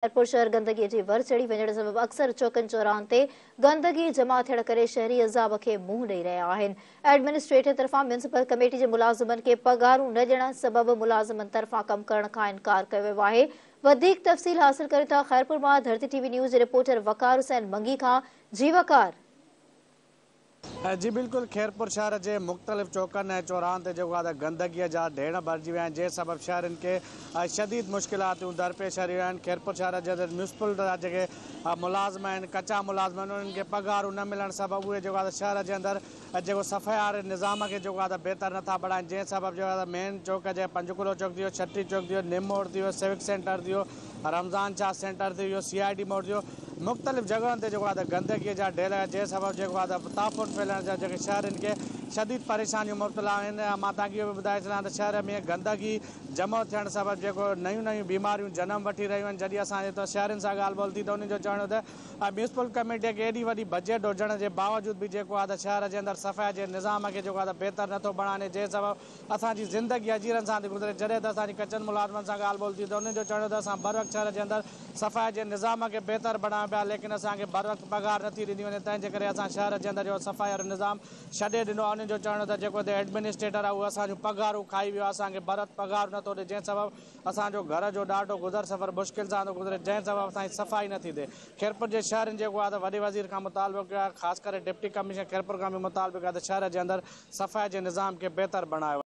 خيرپور شهر گندگي جي ور چڙهي وڃڻ سبب اڪثر چوڪن چوراهن تي گندگي جمع ٿيڻ ڪري شهري عذاب کي منهن ڏئي رهيا آهن. ايڊمنسٽريٽر طرفان ميونسپل ڪميٽي جي ملازمن کي پگهارون نه ڏيڻ سبب ملازمن طرفان ڪم ڪرڻ کان انڪار ڪيو ويو آهي. وڌيڪ تفصيل حاصل ڪريون ٿا خيرپور مان ڌرتي ٽي وي نيوز جي رپورٽر وقار حسين منگي کان جي وقار. جي بلڪل خيرپور شهر جي مختلف چوڪن ۽ چوراهن تي جيڪو آهي ته گندگي جا ڍير ڀرجي ويا آهن جنهن سبب شهرين کي شديد مشڪلاتون درپيش اچي رهيون آهن خيرپور شهر جي اندر ميونسپل جا جيڪي ملازم آهن ڪچا ملازم آهن انهن کي پگهارون نه ملڻ سبب اهي جيڪو آهي ته شهر جي اندر جيڪو صفائي واري نظام کي جيڪو آهي ته بهتر نٿا بڻائن جنهن سبب جيڪو آهي ته مين چوڪ جي پنجڪلو چوڪ ٿي ويو ڇٽي چوڪ ٿي ويو نم موڙ ٿي ويو سوڪ سينٽر ٿي ويو رمضان شاهه سينٽر ٿي ويو، سي I D موڙ ٿي ويو، مختلف جڳهن تي جيڪو آهي ته گندگي جا ڍير لڳا جنهن سبب جيڪو آهي ته تعفن ڦهلڻ سان جيڪي شهرين کي شديد پريشانيون مبتلا آهن مان توهان کي اهو به ٻڌائي ڇڏيان ته شهر ۾ گندگي جمع ٿيڻ سبب جيڪو نيون نيون بيماريون جنم وٺي رهيون آهن جڏهن اسان جي شهرين سان ڳالهه ٻولهه ٿي ته انهن جو چوڻ هو ته ميونسپل ڪميٽي کي ايڏي وڏي بجيٽ هجڻ جي باوجود به جيڪو آهي ته شهر جي اندر صفائي جي نظام کي جيڪو آهي ته بهتر نٿو بڻائي جنهن سبب اسان جي زندگي اجيرن سان ٿي گذري، جڏهن ته اسان جي ڪچن ملازمن سان ڳالهه ٻولهه ٿي ته انهن جو چوڻ هو ته اسان بروقت شهر جي اندر صفائي جي نظام کي بهتر بڻايون پيا ليڪن اسان کي بروقت پگهار نٿي ڏني وڃي تنهن جي ڪري اسان شهر جي اندر جو صفائي وارو نظام ڇڏي ڏنو آهي انهن جو چوڻ هو ته جيڪو هتي ايڊمنسٽريٽر آهي اهو اسان جون پگهارون کائي ويو آهي اسان کي بروقت پگهار نٿو ڏي جنهن سبب اسان جو گهر جو ڏاڍو گذر سفر مشڪل سان ٿو گذري جنهن سبب اسان جي صفائي نٿي ٿئي خيرپور جي شهرين جيڪو آهي ته وڏي وزير کان مطالبو ڪيو آهي خاص ڪري ڊپٽي ڪمشنر خيرپور کان به مطالبو ڪيو آهي ته شهر جي اندر صفائي جي نظام کي بهتر بڻايو وڃي.